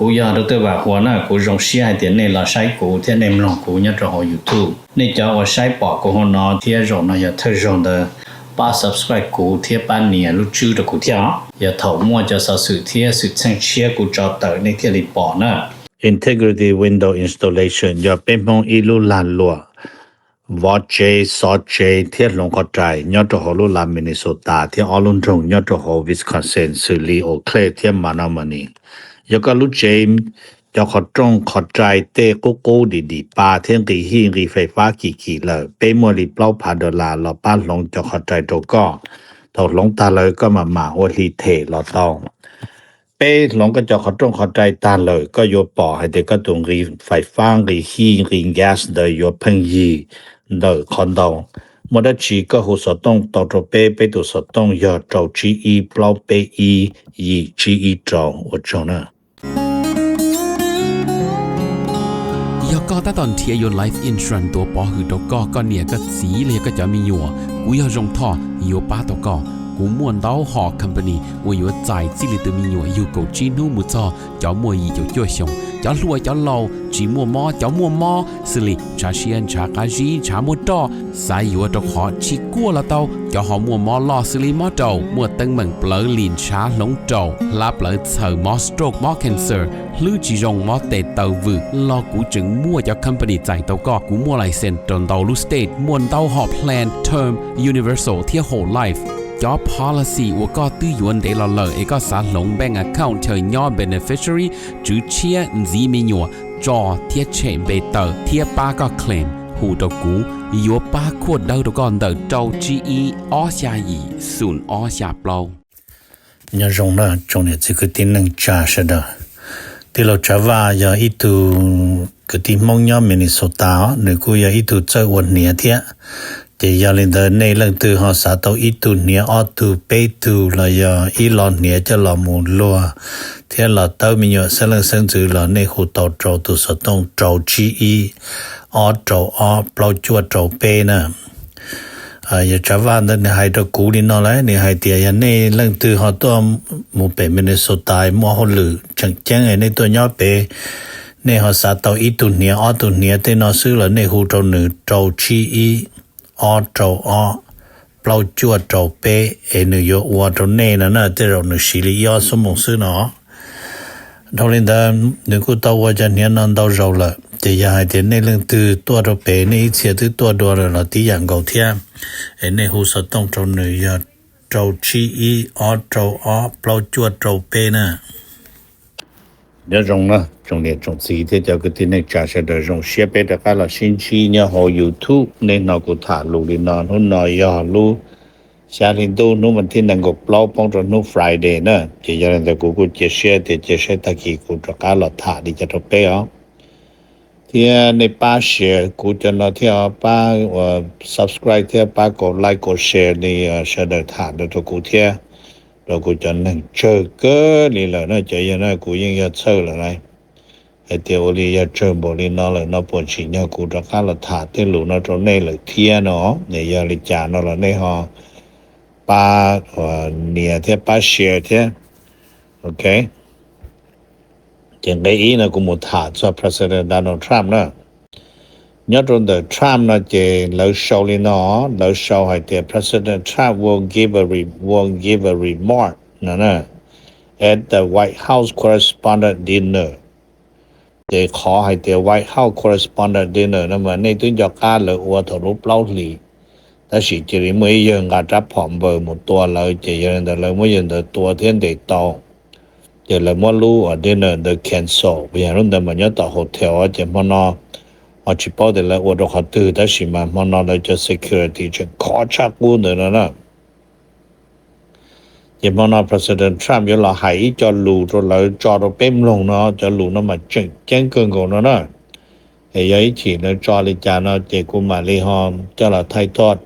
Kuv yog Dr. Vam Huas na, kuv zoo siab hais tias nej los saib kuv thiab nej mloog kuv nyob rau hauv YouTube. Nej cov uas saib pom kuv hauv no thiab zaum no yog thawj zaug ntawd, pab subscribe kuv thiab pab nias lub tswb rau kuv thiab os. Yog thaum muaj cov xov xwm thiab xwm txheej tshiab kuv tso tawm nej thiaj li pom na. Integrity Window Installation yog peb Hmoob ib lub lag luam vov tsev, xov tsev thiab hloov qhov rai nyob rau hauv lub lag Minnesota thiab ob lub nroog nyob rau hauv Wisconsin xws li Eau Claire thiab Menomonie. Yog koj lub tsev cov qhov rooj qhov rai tej qub qub dim dim pa thiab nqis hij nqis fais fab kim kim lawm, peb muaj li plaub phav dollar los pab hloov cov qhov rai rau koj. Thaum hloov tag lawm koj mam mam ua hli them los tau. Peb hloov koj cov qhov rooj qhov rai tag lawm, koj yuav pom hais tias koj tus nqis fais fab, nqis hij, nqis gas ntawd yuav pheej yig ntawm qhov ntau. Muaj dab tsi koj hu xov tooj tau rau peb, peb tus xov tooj yog rau tsib ib plaub peb ib yim tsib ib rau. Ua tsaug na. Yog koj tab tom nrhiav yuav life insurance tuav pov hwm rau koj, koj niam koj txiv los yog koj cov me nyuam, kuv yog Zoo Thoj yuav pab tau koj. Kuv muaj ntau hom company uas yuav txais txij li tus me nyuam yug kaum tsib hnub mus txog cov muaj yim caum cuaj xyoo, cov hluas cov laus, tsis muaj mob cov muaj mob, xws li ntshav siab ntshav qab zib ntshav muaj roj, xav yuav rau qhov tsis kuaj los tau, cov ho muaj mob loj xws li mob raum, muaj teeb meem plawv lim ntshav hloov raum, hlab plawv txhaws, mob stroke mob cancer, hlwb tsis zoo, mob tes taw vwm los kuv tseem muaj cov company txais tau koj. Kuv muaj license rau ntau lub state, muaj ntau hom plan term, universal thiab whole life. Cov policy uas koj twb yuav ntev los lawm es koj xav hloov bank account chaw nyob beneficiary, tswv tshiab, ntxiv me nyuam, tso thiab tshem npe tawm thiab pab koj claim, hu rau kuv, yuav pab khuaj dawb rau koj ntawm rau tsib ib ob xya yim xoom ob xya plaub. Nyob zoo na tsoom niam txiv kwv tij neej tsa sawv daws. Tij laug Tsav Vaj yog ib tug kwv tij Hmoob nyob Minnesota os, nws kuj yog ib tug txawj ua hniav thiab. Ces yog li ntawd nej leej twg ho xav tau ib tug hniav, ob tug, peb tug los yog ib lo hniav coj los mus luag thiab los tawb me nyuam xeeb leej xeeb ntxwv los nej hu tau rau tus xov tooj rau tsib ib, ob rau ob, plaub cuaj rau peb na. Yog Tsav Vaj ntawd nws hais rau kuv li no lawm, nws hais tias yog nej leej twg ho tuaj mus pem Minnesota muaj hauj lwm tseem ceeb es nej tuaj nyob pem, nej ho xav tau ib tug hniav ob tug hniav tej no xwb los nej hu rau nws rau tsib ib, ob rau ob, plaub cuaj rau peb es nws yuav ua rau nej no na, tej zaum nws siv li ib ob xuab moos xwb no. Dhau li ntawd nws kuj tau ua cov hniav no ntau zaus lawm, ces yog hais tias nej leej twg tuaj rau pem nej ib txhia twb tuaj dua lawm los tib yam nkaus thiab, es nej hu xov tooj rau nws yog rau tsib ib, ob rau ob, plaub cuaj rau peb na. Nyob zoo na tsoom niam tsoom txiv thiab cov kwv tij neej tsa sawv daws, zoo siab peb rov qab los sib ntsib nyob hauv YouTube. Nej hnov kuv tham lus li no, hnub no yog lub xya hli ntuj, hnub vas thib nees nkaum plaub poob rau hnub Friday na. Ces yog li ntawd kuv kuj cia siab tias cia saib tag kis kuv rov qab los tham li cas rau peb os. Thiab nej pab share kuv cov no thiab os, pab subscribe thiab pab kom like kom share li sawv daws tham ntawd rau kuv thiab. Rau kuv cov neeg tsawg kawg li lawm na, cov yog na kuv yeej yog txhawj lawm na. Hais tias ua li yog tsawg npaum li no lawm no puas tsim nyog kuv rov qab los tham tej lus no rau nej lawm thiab no. Yog li cas no los nej ho pab nias thiab pab share thiab. Ok, ces nqe ib no kuv mus tham txog President Donald Trump na. Nyob rau ntawm Trump no ces lawv sau li no, lawv sau hais tias President Trump will give a re- will give a remark no na at the White House correspondent dinner. Ces qhov hais tias White House correspondent dinner no mas nej twb nco qab lawv ua thaum lub plaub hlis, tab sis cia li muaj ib yawg nqa rab phom npaws mus tua lawv, ces yog li ntawd lawv muab yawg ntawd tua thiab ntes tau. Ces lawv muab lub dinner ntawd cancel, yog lub ntawd mas nyob tom hotel, ces hmo no ho tsis paub tias lawv ua rau qhov twg, tab sis mas hmo no lawv cov security tseem khov tshaj qub ntawd no na. Ces hmo no President Trump yuav los hais ib co lus rau lawv tso rau peb mloog no, cov lus no mas tseem ceeb kawg nkaus no na. Es yog ib chim lawv tso li cas no ces kuv mam li ho coj los thaij thoj,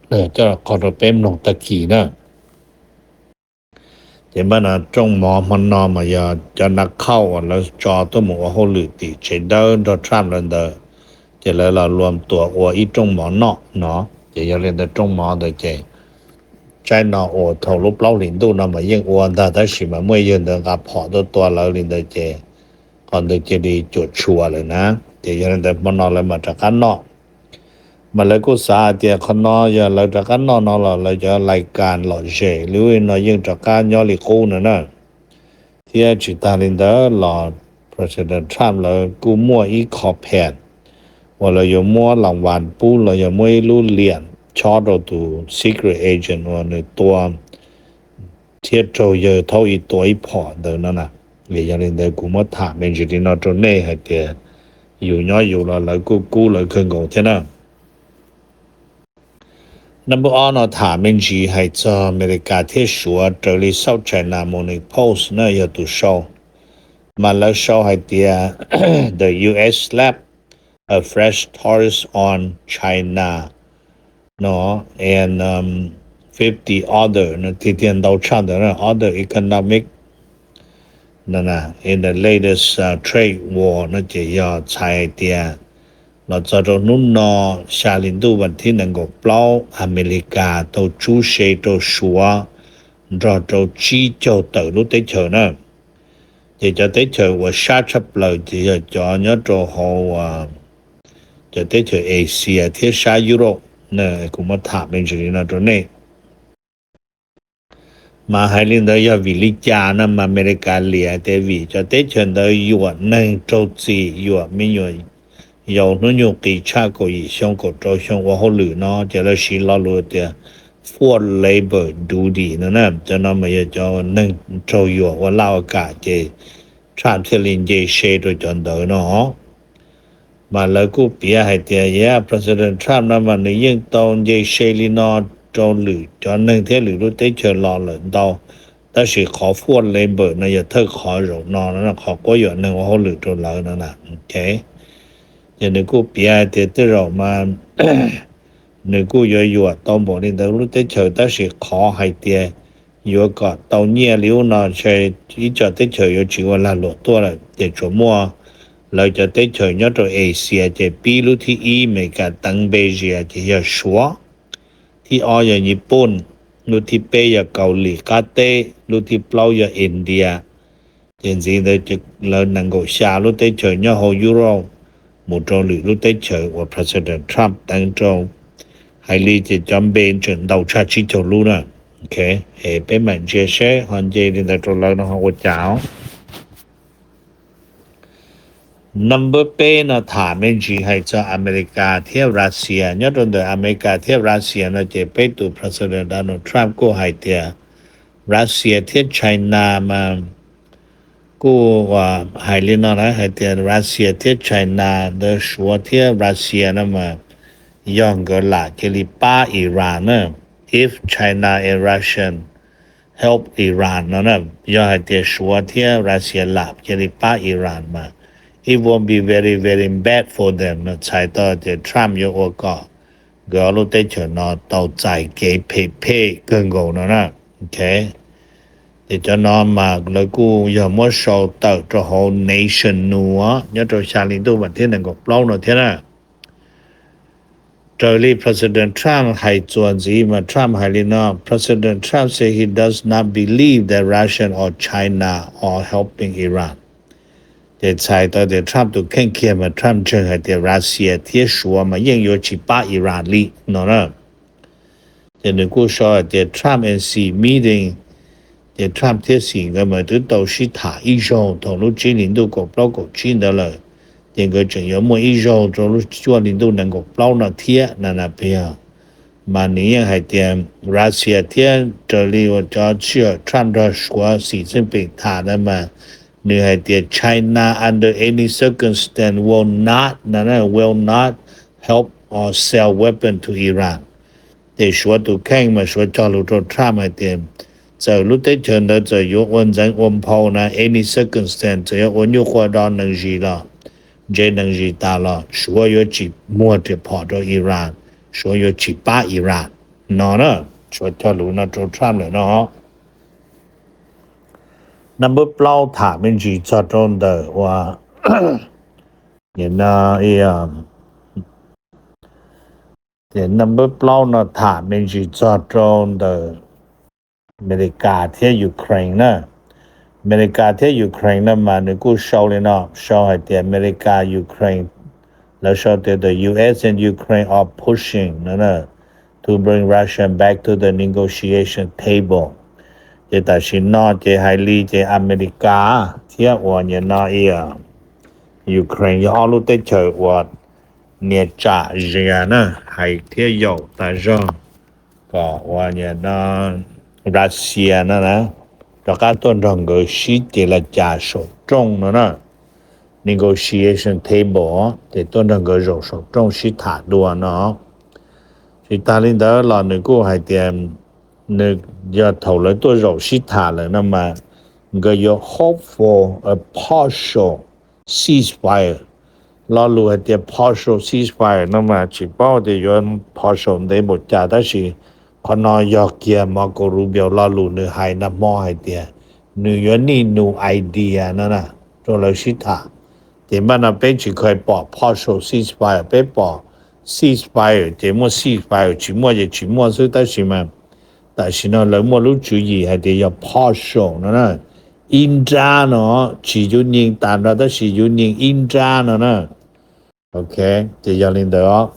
coj los qhov rau peb mloog tag kis na. Ces npaj no rooj mov hmo no mas yog cov nav khauj uas lawv tso tuaj mus ua hauj lwm tim tsev dawb nrog Trump lawv ntawd, ces lawv los luam tuam ua ib rooj mov noj no. Ces yog li ntawd rooj mov ntawd ces saib no ua thaum lub plaub hlis ntuj no mas yeej ua ntag, tab sis mas muaj ib yawg ntawd nqa phom tuaj tua lawv li ntawd ces qhov ntawd cia li cuam tshuam lawm na. Ces yog li ntawd hmo no lawv mam rov qab noj. Mas lawv kuj xav hais tias qhov no yog lawv rov qab noj no los lawv cov lais kas lom zem li no yeej rov qab nyob li qub no na. Thiab tsis tas li ntawd los President Trump lawv kuj muaj ib qho pham uas lawv yuav muab las vas pub los yog muab ib lub liam chob rau tus secret agent uas nws tua thiab raug yawg thaub ib tua ib phom ntawd no na. Vim yog li ntawd kuv muab tham me ntsis li no rau nej hais tias yus nyob yus los lawv kuj kub lawv kawg nkaus thiab na. Number ob no tham me ntsis hais txog Amelikas thiab Suav raws li South China Morning Post na yog tus sau. Mas lawv sau hais tias the U S slap a fresh tariff on China no and um, fifty other no tiag tiag ntau tshaj ntawd na, other economic no na, in the latest uh, trade war no ces yog txhais hais tias los txog rau hnub no xya hli ntuj vas thib nees nkaum plaub Amelikas tau tsub se rau Suav nrog rau tsib caug tawm lub teb chaws na. Ces cov teb chaws uas sab tshaj plaws ces yog cov nyob rau hauv cov teb chaws Asia thiab sab Europe. Kuv muab tham me ntsis li no rau nej. Mas hais li ntawd yog vim li cas no mas Amelikas liam tias vim cov teb chaws ntawd yuam neeg raug txim, yuam me nyuam yaus hnub nyoog qis tshaj kaum yim xyoo kaum rau xyoo ua hauj lwm no ces lawv siv lo lus tias forced labor duty no na. Cov no mas yog cov neeg raug yuam ua laj ua kam ces Trump thiaj li nce se rau cov ntawd no. Mas lawv kuj piav hais tias yog President Trump no mas nws yeej tau nce se li no rau lwm cov neeg thiab lwm lub teb chaws los lawm ntau, tab sis qhov forced labor no yog thawj qhov zaum no, qhov quab yuam neeg ua hauj lwm rau lawv no na. Ces nws kuj piav hais tias tej zaum mas nws kuj yuav yuam tau npaum li ntawd lub teb chaws, tab sis qhov hais tias yuav kom tau nyiaj li ub no ntshe ib co teb chaws yuav tsis ua lag luam tuaj lawm, ces tsuas muaj lawv cov teb chaws nyob rau Asia ces pib lub thib ib Amelikas teev npe zias ces yog Suav, thib ob yog Nyij Pooj, lub thib peb yog Kaus Lim qab teb, lub thib plaub yog India. Ces ntxiv ntawd lawv nees nkaum xya lub teb chaws nyob hauv Europe mus rau lwm lub teb chaws uas President Trump teev rau. Hais li ces cov npe tseem ntau tshaj tsib caug lub na. Es peb mam ntsia seb ho nce li ntawd rau lawv no ho ua cas os. Number peb no tham me ntsis hais txog Amelikas thiab Russia. Nyob rau ntawm Amelikas thiab Russia no ces peb tus President Donald Trump kuj hais tias Russia thiab China mas kuj hais li no na, hais tias Russia thiab China ntawd, Suav thiab Russia no mas yog nkawd lam cia li pab Iran na, if China and Russian help Iran no na, yog hais tias Suav thiab Russia lam cia li pab Iran mas it won't be very very bad for them no, txhais tau tias Trump yuav ua kom nkawd ob lub teb chaws no tau txais kev phem phem kawg nkaus no na. Ces cov no mas lawv kuj yog muab sau tawm rau hauv Nation News nyob rau xya hli ntuj vas thib nees nkaum plaub no thiab na. Raws li President Trump hais txuas ntxiv mas Trump hais li no, President Trump said he does not believe that Russia or China are helping Iran. Ces txhais tau tias Trump tus kheej kiag mas Trump ntseeg hais tias Russia thiab Suav mas yeej yuav tsis pab Iran li no na. Ces nws kuj sau hais tias Trump and Xi meeting, ces Trump thiab Xi nkawd mas twb tau sib tham ib zaug thaum lub tsib hlis ntuj kaum plaub kaum tsib ntawd lawm. Ces nkawd tseem yuav muaj ib zaug rau lub cuaj hli ntuj nees nkaum plaub no thiab na na peb. Mas nws yeej hais tias Russia thiab raws li uas cov sij hawm Trump nrog Suav Xi Jinping tham ntawd mas nws hais tias China under any circumstance will not, will not help or sell weapon to Iran. Ces Suav tus kheej mas Suav cog lus rau Trump hais tias txawm lub teb chaws ntawd txawm yuav ua ntxeev ua nphau na, any circumstance, txawm yuav ua nyuj quaj do neeg zis los, ntse neeg zis tas los Suav yuav tsis muag riam phom rau Iran, Suav yuav tsis pab Iran no na. Suav cog lus no rau Trump lawm no. Number plaub tham me ntsis txog rau ntawm uas number plaub no tham me ntsis txog rau ntawm Amelikas thiab Ukraine na. Amelikas thiab Ukraine no mas nws kuj sau li no, sau hais tias Amelikas Ukraine, lawv sau tias the U S and Ukraine are pushing no na, to bring Russia back to the negotiation table. Ces tam sim no ces hais li ces Amelikas thiab uas nyam no Ukraine yog ob lub teb chaws uas nias tsam zias na, hais thiab yaum tas zog kom uas nyam no Russia no na rov qab tuaj nrog nkawd sib ces laj cas saum rooj no na, negotiation table, ces tuaj nrog nkawd zaum saum rooj sib tham dua no. Tsis tas li ntawd los nws kuj hais tias nws yog thaum lawv tuaj zaum sib tham lawm no mas nkawd yuav hope for a partial ceasefire. Lo lus hais tias partial ceasefire no mas tsis paub tias yuav partial ntev npaum cas, tab sis qhov no yog kiag Marco Rubio lo lus nws hais nag hmo hais tias nws yuav need new idea no na rau lawv sib tham. Ces npaj no peb tsis kheev pom partial ceasefire, peb pom ceasefire ces muaj ceasefire, tsis muaj ces tsis muaj xwb, tab sis mas tam sim no lawv muaj lub tswv yim hais tias yog partial no na, ib nrab no, tsis yuav nyeem tas nrho tab sis yuav nyeem ib nrab no na. Ok, ces yog li ntawd os.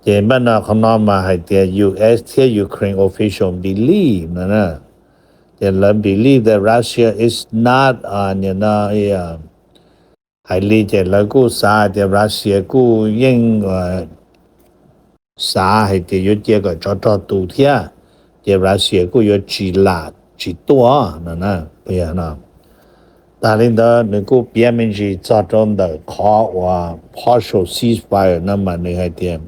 Ces npaj no qhov no mas hais tias U S thiab Ukraine official believe no na, ces lawv believe that Russia is not, no, hais li ces lawv kuj xav tias Russia kuj yeej xav hais tias yuav cia kom tsov rog tu thiab, ces Russia kuj yuav tsis lam tsis tuaj no na. Tas li ntawd nws kuj piav me ntsis txog rau ntawm qhov uas partial ceasefire no mas nws hais tias,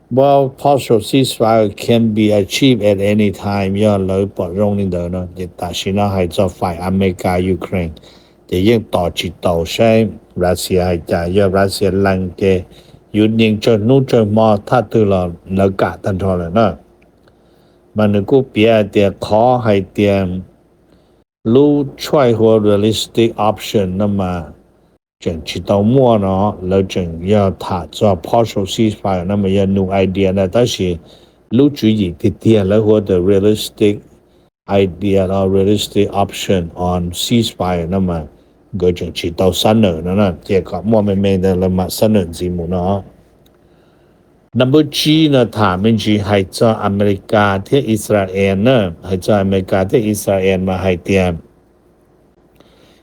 well, partial ceasefire can be achieved at any time, yog lawv pom zoo li ntawd no. Ces tam sim no hais txog faim Amelikas Ukraine ces yeej tos tsis taus saib Russia hais cas, yog Russia lees ces yuav nyeem tsawg hnub tsawg hmo thaj twg los lawv kam tag nrho lawm na. Mas nws kuj piav hais tias qhov hais tias lub choice hu ua realistic option no mas tseem tsis tau muaj no, lawv tseem yog tham txog partial ceasefire no mas yog new idea na, tab sis lub tswv yim tiag tiag lawv hu ua the realistic idea or realistic option on ceasefire no mas nkawd tseem tsis tau xab nawm no na, ces kom muaj me me ntawd lawv mam xab nawm ntxiv mus no. Number tsib no tham me ntsis hais txog Amelikas thiab Israel na, hais txog Amelikas thiab Israel mas hais tias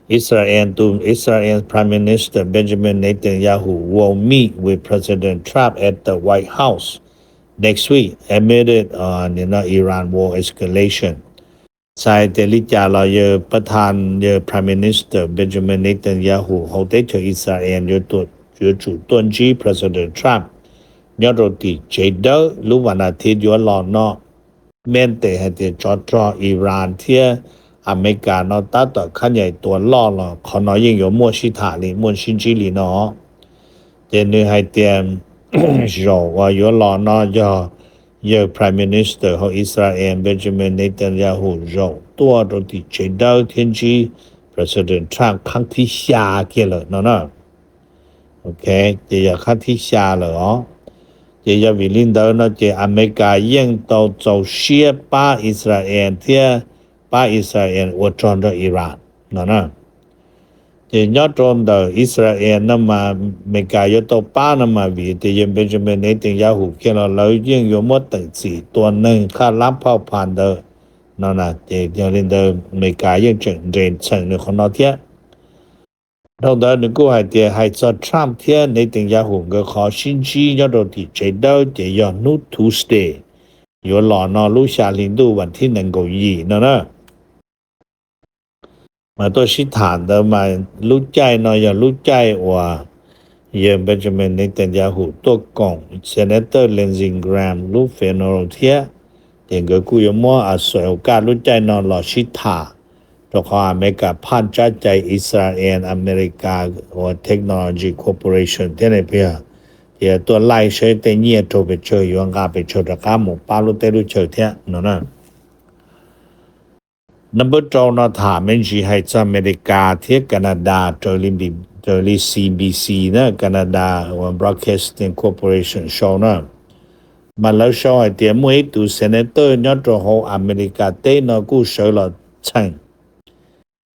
Israel, tus Israel Prime Minister Benjamin Netanyahu will meet with President Trump at the White House next week amid, uh, Iran war escalation. Txhais tias li cas los yawg pab tha, yawg Prime Minister Benjamin Netanyahu hauv teb chaws Israel yuav tsum tuaj ntsib President Trump nyob rau tim tsev dawb lub vas nas thiv yuav los no. Mean tes hais tias tsov rog Iran thiab Amelikas no tab tom khab nyais tua loj los qhov no yeej yuav muaj sib tham li, muaj sib ntsib li no. Ces nws hais tias zaum uas yuav los no yog yawg Prime Minister hauv Israel Benjamin Netanyahu zaum tuaj rau tim tsev dawb thiab ntsib President Trump khaab thib xya kiag lawm no na. Ok, ces yog khaab thib xya lawm os. Ces yog vim li ntawd no ces Amelikas yeej tau txaus siab pab Israel thiab pab Israel ua rog nrog Iran no na. Ces nyob rau ntawm Israel no mas Amelikas yuav tau pab no mas vim tias yawg Benjamin Netanyahu kiag los lawv yeej yuav muab teem txim tua neeg qhaj lab phauj pha ntawd no na. Ces yog li ntawd Amelikas yeej tseem nres txheem nws qhov no thiab. Dhau ntawd nws kuj hais tias hais txog Trump thiab Netanyahu nkawd qhov sib ntsib nyob rau tim tsev dawb ces yog hnub Tuesday yuav los no lub xya hli ntuj vas thib nees nkaum yim no na. Mas tuaj sib tham ntawd mas lub caij no yog lub caij uas yawg Benjamin Netanyahu tuaj koom Senator Lindsey Graham lub funeral thiab. Ces nkawd kuj yuav muab a xav kaj lub caij no los sib tham, rau qhov Amelikas phaj tsab cai Israel America uas Technology Corporation thiab ne pia, ces tuaj laij saib tej nyiaj raug pes tsawg yuav nqa pes tsawg rov qab mus pab lub teb lub chaw thiab no na. Number rau no tham me ntsis hais txog Amelikas thiab Canada raws li C B C na, Canada Broadcasting Corporation sau na. Mas lawv sau hais tias muaj ib tus senator nyob rau hauv Amelikas teb no kuj sawv los txheem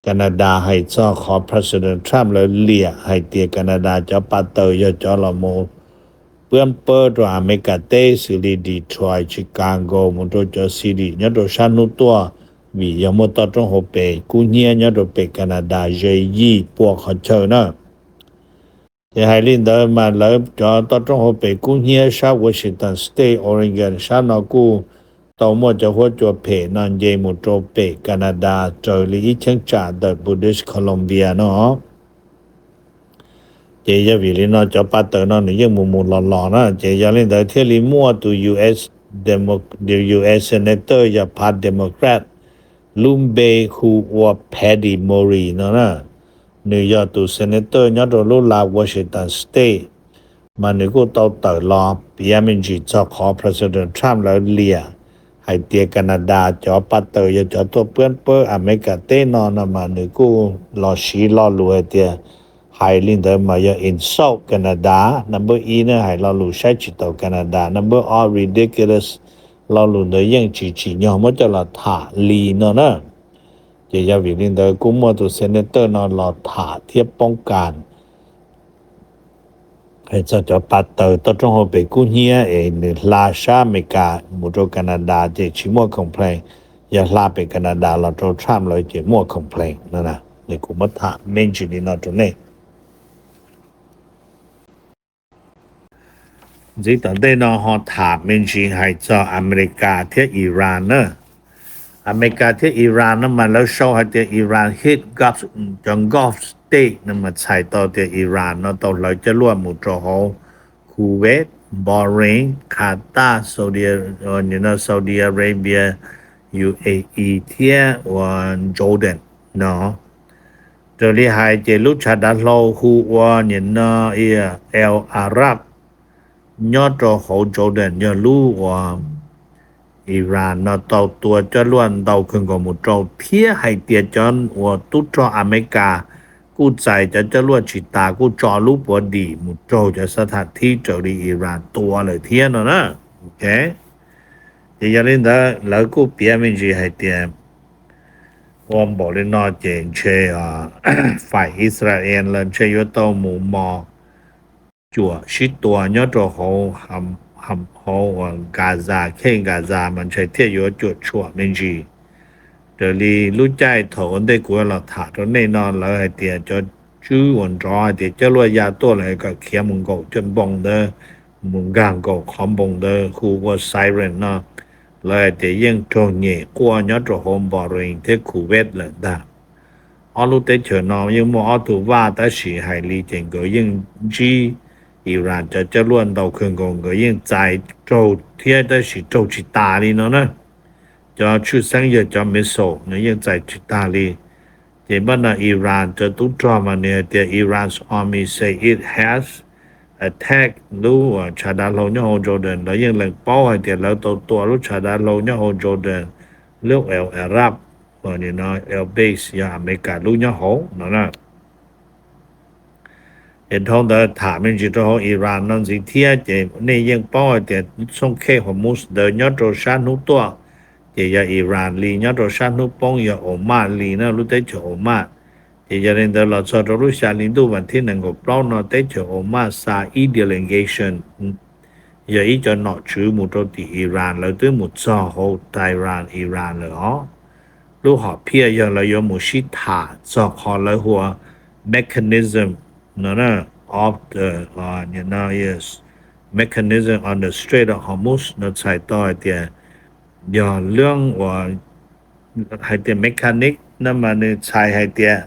Canada hais txog qhov President Trump lawv liam hais tias Canada cov pa taws yog cov los mus pab pawb rau Amelikas teb xws li Detroit, Chicago mus rau cov city nyob rau sab hnub tuaj, vim yog muaj toj roob hauv pes kub hnyiab nyob rau pem Canada ze yim pua qhov chaw na. Ces hais li ntawd mas lawv cov toj roob hauv pes kub hnyiab sab Washington State, Oregon sab no kuj tau muaj cov huab cua phem no nce mus rau pem Canada raws li ib cheeb tsam ntawm British Columbia no. Ces yog vim li no cov pa taws no nws yeej mus mus los los na, ces yog li ntawd thiaj li muaj tus US, US senator yog pab Democrat lub npe hu ua Patty Murray no na. Nws yog tus senator nyob rau lub lav Washington State, mas nws kuj tau tawm los piav me ntsis txog qhov President Trump lawv liam hais tias Canada cov pa taws yog cov tuaj pab pawb Amelikas teb no no mas nws kuj los siv lo lus hais tias, hais li ntawd mas yog insult Canada, number ib na, hais lo lus saib tsis taus Canada, number ob ridiculous, lo lus ntawd yeej tsis tsim nyog muab coj los tham li no na. Ces yog vim li ntawd kuj muaj tus senator no los tham thiab poob kas hais txog cov pa taws toj roob hauv pes kub hnyiab es nws hla sab Amelikas mus rau Canada ces tsis muaj complain, yog hla pem Canada los rau Trump lawv ces muaj complain no na. Nws kuj muab tham me ntsis li no rau nej. Ntxiv tom ntej no ho tham me ntsis hais txog Amelikas thiab Iran na. Amelikas thiab Iran no mas lawv sau hais tias Iran hit cov Gulf state no mas txhais tau tias Iran no tau hlawv coj luaj mus rau hauv Kuwait, Bahrain, Qatar, Saudi, Saudi Arabia, U A E thiab ua Jordan no. Raws li hais ces lub tshav dav hlau hu ua nim no El Arab nyob rau hauv Jordan yog lub uas Iran no tau tua coj luaj ntau kawg nkaus mus rau thiab hais tias cov uas tub rog Amelikas kuj txais cov coj luaj tsis tas kuj tso lub puav dim mus raug cov xab tham thib raws li Iran tua lawm thiab no na. Ces yog li ntawd lawv kuj piav me ntsis hais tias ua npaum li no ces ntshe fais Israel los ntshe yuav tau mus mos cuam sib tua nyob rau hauv, hauv uas Gaza, khej Gaza mas ntshe thiaj yuav cuam tshuam me ntsis. Raws li lub caij thaum ua ntej kuv los tham rau nej no lawv hais tias cov tswb uas nrov hais tias coj luaj ya tuaj lawm kom khiav mus nkaum cov npoo ntawd, mus nkag nkaum qhov npoo ntawd hu ua siren no, lawv hais tias yeej raug nyem quaj nyob rau hauv Bahrain thiab Kuwait lawm ntag. Ob lub teb chaws no yeej muaj ob tug vaj tab sis hais li ces nkawd yeej ntsib Iran cov coj luaj ntau kawg nkaus, nkawd yeej txais raug thiab tab sis raug tsis tas li no na. Cov tshwj xeeb yog cov missile nws yeej txais tsis tag li. Ces npaj no Iran cov tub rog mas nws hais tias Iran's army say it has attack lub tshav dav hlau nyob hauv Jordan, lawv yeej lees paub hais tias lawv tau tua lub tshav dav hlau nyob hauv Jordan, lub El Arab, El Base yog Amelikas lub nyob hauv no na. Ces dhau ntawd tham me ntsis rau hauv Iran no ntxiv thiab ces nej yeej paub hais tias xooj khej Hormuz ntawd nyob rau sab hnub tuaj ces yog Iran li, nyob rau sab hnub poob yog Oman li na, lub teb chaws Oman. Ces yog li ntawd los txog rau lub xya hli ntuj vas thib nees nkaum plaub no teb chaws Oman xa ib delegation, yog ib cov nom tswv mus rau tim Iran, lawv twb mus txog hauv Tehran, Iran lawm os. Lub hom phiaj yog lawv yuav mus sib tham txog qhov lawv hu ua mechanism no, of the mechanism on the Strait of Hormuz no txhais tau hais tias yog lub uas hais tias mechanic no mas nws txhais hais tias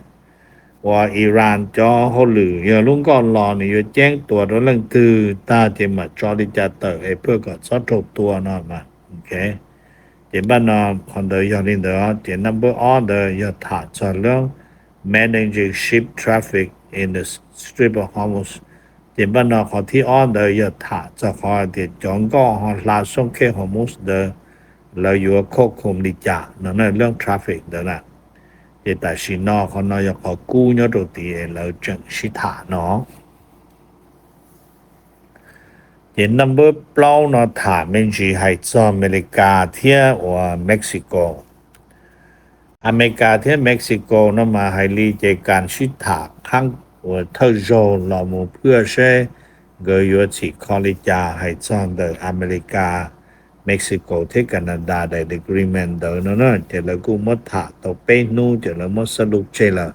uas Iran cov hauj lwm yog lub nkoj los nws yuav ceeb tua rau leej twg tag ces mam tso li cas tawm es pab kom txhob raug tua no mas. Ces npaj no qhov ntawd yog li ntawd ces number ob ntawd yog tham txog lub managing ship traffic in the Strait of Hormuz. Ces npaj no qhov thib ob ntawd yog tham txog qhov tias cov nkoj ho hla xooj khej Hormuz ntawd lawv yuav khoj khom li cas no na, lub traffic ntawd na. Ces tam sim no qhov no yog qhov kub nyob rau tid es lawv tseem sib tham no. Ces number plaub no tham me ntsis hais txog Amelikas thiab uas Mexico. Amelikas thiab Mexico no mas hais li ces kas sib tham qhab uas thawj zaug los mus phwj seb nkawd yuav txhim kho li cas hais txog ntawm Amelikas, Mexico thiab Canada daim agreement ntawd no na. Ces lawv kuj muab tham tau peb hnub ces lawv muab xab lub tseg lawm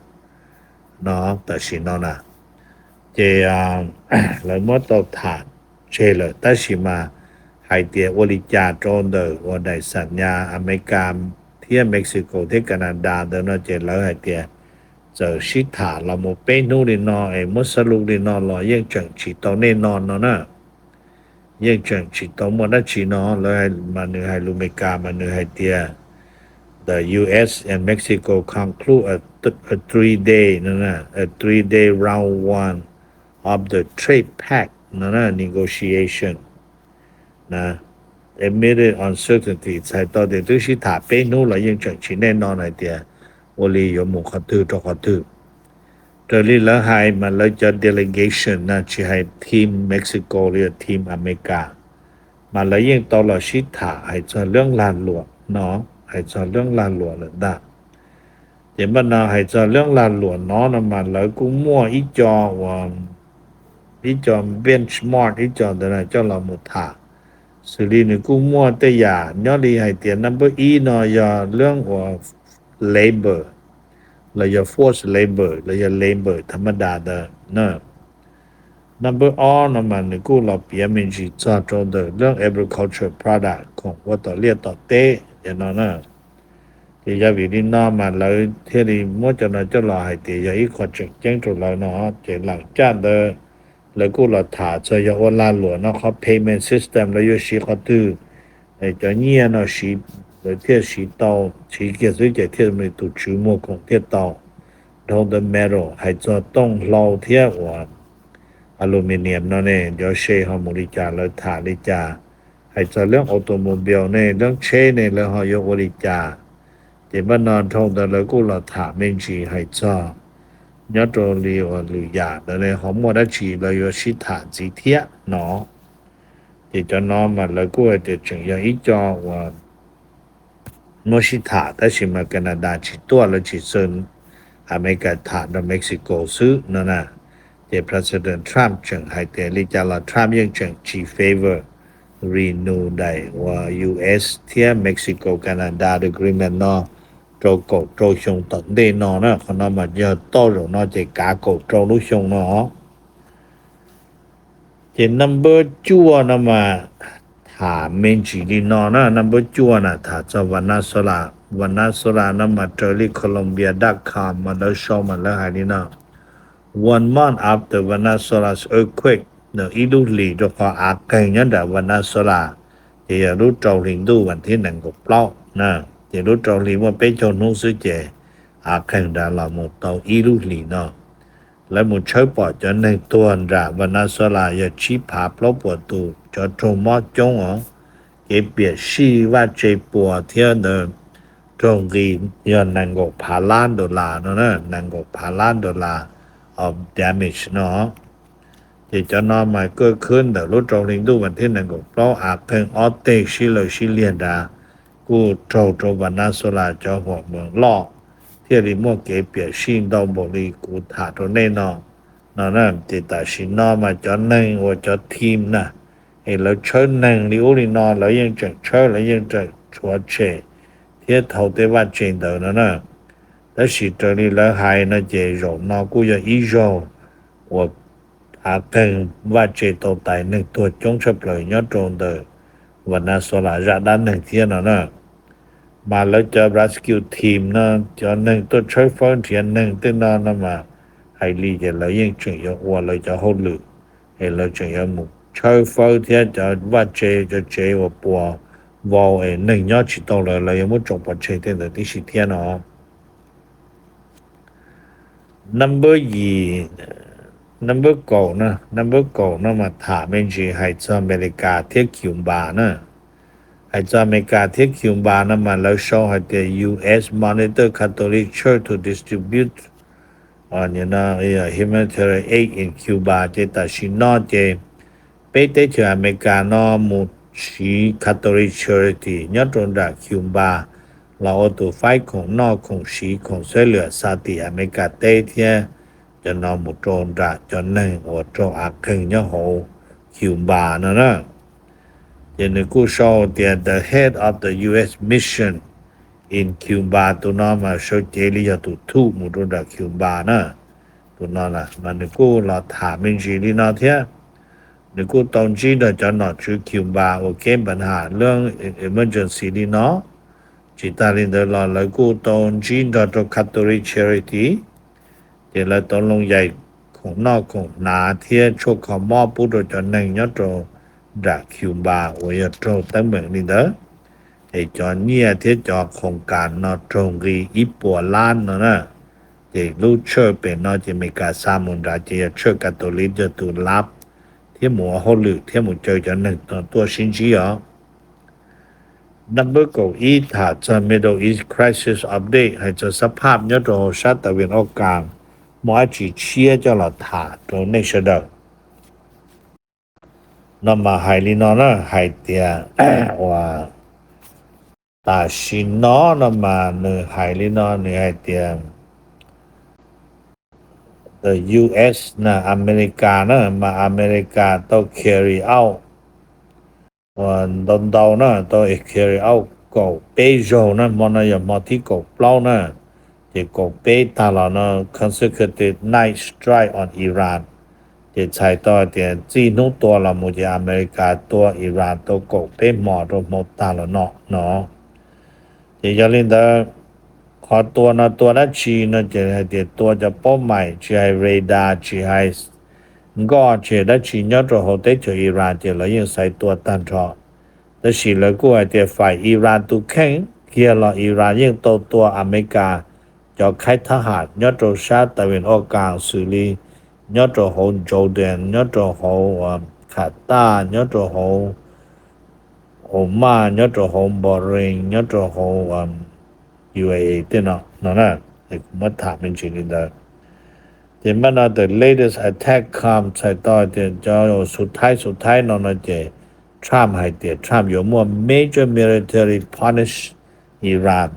no, tam sim no na. Ces lawv muab tau tham tseg lawm tab sis mas hais tias ua li cas rau ntawm uas daim xam nyas Amelikas thiab Mexico thiab Canada ntawd no ces lawv hais tias txawm sib tham los mus peb hnub li no es muab xab lub li no los yeej tseem tsis tau nej no no na. Yeej tseem tsis tau muaj dab tsi no. Lawv mas nws hais lus Amelikas mas nws hais tias the U S and Mexico conclude a three day, a three day round one of the trade pact negotiation amid uncertainty, txhais tau tias twb sib tham peb hnub los yeej tseem tsis nej no hais tias ua li yuav mus qhov twg rau qhov twg. Raws li lawv hais mas lawv cov delegation na, tsis hais team Mexico los yog team Amelikas, mas lawv yeej tau los sib tham hais txog leeb lag luam no, hais txog leeb lag luam lawm ntag. Ces npaj no hais txog leeb lag luam no no mas lawv kuj muaj ib co uas ib co benchmark, ib co ntawd coj los mus tham. Xws li nws kuj muaj tej yam nyob li hais tias number ib no yog leeb uas labor los yog forced labor los yog labor tha ma da ntawd. Number ob no mas nws kuj los piav me ntsis txog rau ntawm leeb agriculture product khoom ua tom liaj tom teb no na. Ces yog vim li no mas lawv thiaj li muab cov no coj los hais tias yog ib qho tseem ceeb rau lawv no. Ces lam caj ntawd lawv kuj los tham txog yog ua lag luam no qhov payment system lawv yuav siv qhov twg, cov nyiaj no siv, lawv thiaj siv tau, siv kiag xwb ces thiaj tus tswv muag khoom thiaj tau. Dhau ntawd metal hais txog tooj hlau thiab uas aluminium no ne, cov se ho mus li cas, lawv tham li cas. Hais txog leeb automobile ne, leeb tsheb ne, lawv ho yuav ua li cas. Ces npaj no dhau ntawd lawv kuj los tham me ntsis hais txog nyob rau li uas lwm yam ntawd ne ho muaj dab tsi lawv yuav sib tham ntxiv thiab no. Ces cov no mas lawv kuj hais tias tseem yog ib co uas muab sib tham tab sis mas Canada tsis tuaj, lawv tsis xwb, Amelikas tham nrog Mexico xwb no na. Ces President Trump tseem hais tias li cas los Trump yeej tseem tsis favor renew daim uas U S thiab Mexico Canada agreement no rau kaum rau xyoo tom ntej no na. Qhov no mas yog tauj zaum no ces kav kaum rau lub xyoo no. Ces number cuaj no mas tham me ntsis li no na, number cuaj na tham txog Venezuela. Venezuela no mas raws li Colombia dot com mas lawv sau mas lawv hais li no: One month after Venezuela's earthquake, ib lub hlis rau qhov av qeeg nyob nram Venezuela, ces yog lub rau hli ntuj vas thib nees nkaum plaub na. Ces lub rau hli muaj peb caug hnub xwb ces av qeeg nrad los mus tau ib lub hlis no. Lawv mus tshawb pom cov neeg tuag nram Venezuela yog tsib phav plaub puas tus, cov raug mob coob os. Kev piam sij vaj tse puas thiab ntawd raug nqi yog nees nkaum phav lab dollar no na, nees nkaum phav lab dollar of damage no. Ces cov no mas kuj khwb ntawm lub rau hli ntuj vas thib nees nkaum plaub av qeeg ob teg sib law sib liag nrad kuj raug rau Venezuela cov huam mws loj, thiaj li muaj kev piam sij ntau npaum li kuv tham rau nej no. No ces tam sim no mas cov neeg uas cov team na, es lawv tshawb neeg li ub li no lawv yeej tseem tshawb, lawv yeej tseem tshuav tshem thiab thau tej vaj tse ntawd no na. Tab sis raws li lawv hais no ces zaum no kuj yog ib zaug uas av qeeg vaj tse tau tais neeg tuag coob tshaj plaws nyob rau ntawm Venezuela zaj dab neeg thiab no na. Mas lawv cov rescue team no, cov neeg tuaj tshawb fawb nrhiav neeg tej no no mas hais li ces lawv yeej tseem yuav ua lawv cov hauj lwm, es lawv tseem yuav mus tshawb fawb thiab cov vaj tse, cov tsev uas puas vau es neeg nyob tsis tau lawm lawv yuav muab tso pov tseg tej ntawd tib si thiab no. Number yim, number kaum na, number kaum no mas tham me ntsis hais txog Amelikas thiab Cuba na. Hais txog Amelikas thiab Cuba no mas lawv sau hais tias U S monitor Catholic Church to distribute humanitarian aid in Cuba. Ces tam sim no ces peb teb chaws Amelikas no mus siv Catholic Charity nyob rau nram Cuba los ua tus faib khoom noj khoom siv khoom xab lwm xa tim Amelikas teb thiab cov no mus rau nram cov neeg uas raug av qeeg nyob hauv Cuba no na. Ces nws kuj sau tias the head of the U S mission in Cuba, tus no mas sawv cev li yog tus thuj mus rau nram Cuba na. Tus no mas nws kuj los tham me ntsis li no thiab. Nws kuj tau ntsib nrog cov nom tswv Cuba ua kev npa ham lub emergency li no. Tsis tas li ntawd los lawv kuj tau ntsib nrog rau Catholic Charity, ces lawv tau loo yaim khoom noj khoom hnav thiab tshuaj kho mob pub rau cov neeg nyob rau nram Cuba uas yog raug teeb meem li ntawd. Es cov nyiaj thiab cov khoom kam no raug nqi ib puas lab no na. Ces lub tshawj pem no ces Amelikas xa mus nrad ces yog tshawj Catholic yog tus lab thiab mus ua hauj lwm thiab mus caw cov neeg no tuaj sib ntsib os. Number kaum ib tham txog Middle East crisis update, hais txog xab phaj nyob rau hauv sab tas vias oj kas, muaj dab tsi tshiab coj los tham rau nej sawv daws. No mas hais li no na, hais tias uas tam sim no no mas nws hais li no, nws hais tias the U S na, Amelikas na, mas Amelikas tau carry out ntau ntau na, tau carry out kaum peb zaug na, hmo no yog hmo thib kaum plaub na, ces kaum peb tag los no consecutive night strike on Iran. Ces txhais tau tias txij hnub tua los mus ces Amelikas tua Iran tau kaum peb hmo rau hmo tag los no no. Ces yog li ntawd, qhov tua no tua dab tsi no ces hais tias tua cov paub maim, tsis hais radar, tsis hais nkoj, tsis hais dab tsi nyob rau hauv teb chaws Iran ces lawv yeej xaiv tua tag nrho. Tab sis lawv kuj hais tias faim Iran tus kheej kiag los Iran yeej tau tua Amelikas cov khaib thab ham nyob rau sab tas vias oj kas xws li nyob rau hauv Jordan, nyob rau hauv Qatar, nyob rau hauv Oman, nyob rau hauv Bahrain, nyob rau hauv U A E tej no no na. Kuv muab tham me ntsis li ntawd. Ces npaj no the latest attack come txhais tau tias cov xu thaib xu thaib no no ces Trump hais tias Trump yuav muaj major military punish Iran.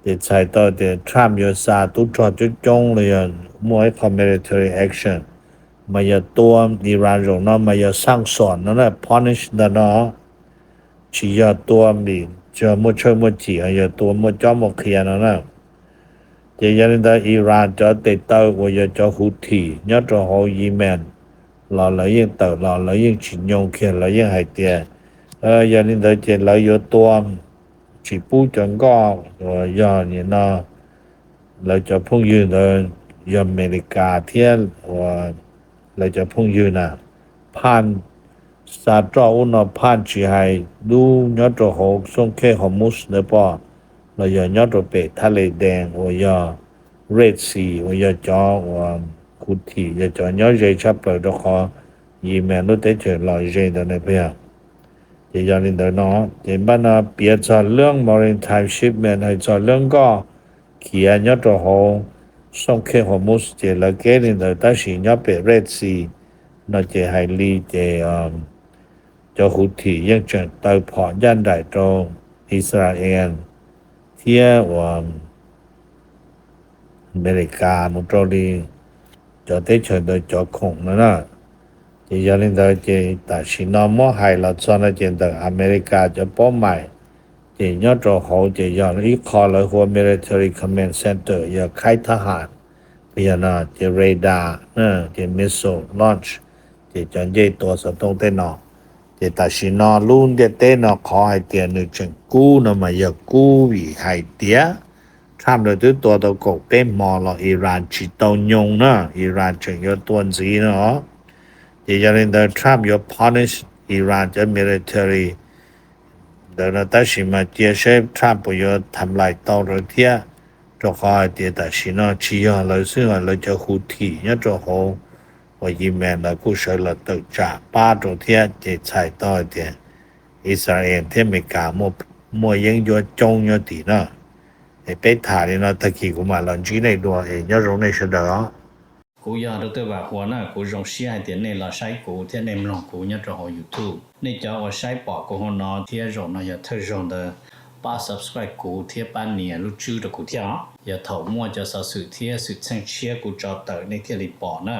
Ces txhais tau tias Trump yuav xa tub rog coob coob los yog muaj ib qho military action, mas yog tua Iran zaum no mas yog sanction no na, punish ntawm no, tsis yog tua vim yog muaj tshawj muaj chim, yog tua muaj cob muaj qhia no na. Ces yog li ntawd Iran cov tes taw uas yog cov Houthi nyob rau hauv Yemen los lawv yeej tawm los lawv yeej tsis nyoo kiag, lawv yeej hais tias yog li ntawd ces lawv yuav tua, tsis pub cov nkoj uas yog nim no lawv cov phooj ywg ntawd yog Amelikas thiab uas lawv cov phooj ywg na, phaj xa roj ub no phaj tsis hais dub nyob rau hauv Xooj Khej Hormuz ntawd pom, los yog nyob rau pem thaj les dees uas yog Red Sea uas yog cov uas Houthi yog cov nyob ze tshaj plaws rau qhov Yemen lub teb chaws los ze ntawd na puas yog. Ces yog li ntawd no, ces npaj no piav txog lub maritime shipment hais txog lub nkoj khiav nyob rau hauv Xooj Khej Hormuz ces lawv keb li ntawd, tab sis nyob pem Red Sea no ces hais li ces cov Houthi yeej tseem taw phom ncaj nraim rau Israel thiab uas Amelikas mus rau li cov teb chaws ntawd cov khoom no na. Ces yog li ntawd ces tam sim no muab hais los txog no ces ntawm Amelikas cov paub maim ces nyob rau hauv ces yog ib qho lawv hu ua military command center, yog khaib thab ham, yog no ces radar, ces missile launch, ces cov ncej tua xov tooj tej no. Ces tam sim no lub ntiaj teb no qhov hais tias nws tseem kub no mas yog kub vim hais tias Trump lawv twb tua tau kaum peb hmo los Iran tsis tau nyoo na, Iran tseem yuav tua ntxiv no. Ces yog li ntawd Trump yuav punish Iran cov military ntawd no, tab sis mas cia seb Trump puas yuav tham lais tau lawv thiab, rau qhov hais tias tam sim no tsis yog lawv xwb, lawv cov Houthi nyob rau hauv uas Yemen lawv kuj sawv los tawm tsam pab rau thiab. Ces txhais tau hais tias Israel thiab Amelikas muaj yeeb ncuab coob nyob tim no. Es peb tham li no, tag kis kuv mam los ntsib nej dua, es nyob zoo nej sawv daws os. Kuv yog Dr. Vam Huas na, kuv zoo siab hais tias nej los saib kuv thiab nej mloog kuv nyob rau hauv YouTube. Nej cov uas saib pom kuv hauv no thiab zaum no yog thawj zaug ntawd, pab subscribe kuv thiab pab nias lub tswb rau kuv thiab os. Yog thaum muaj cov xov xwm thiab xwm txheej tshiab kuv tso tawm nej thiaj li pom na.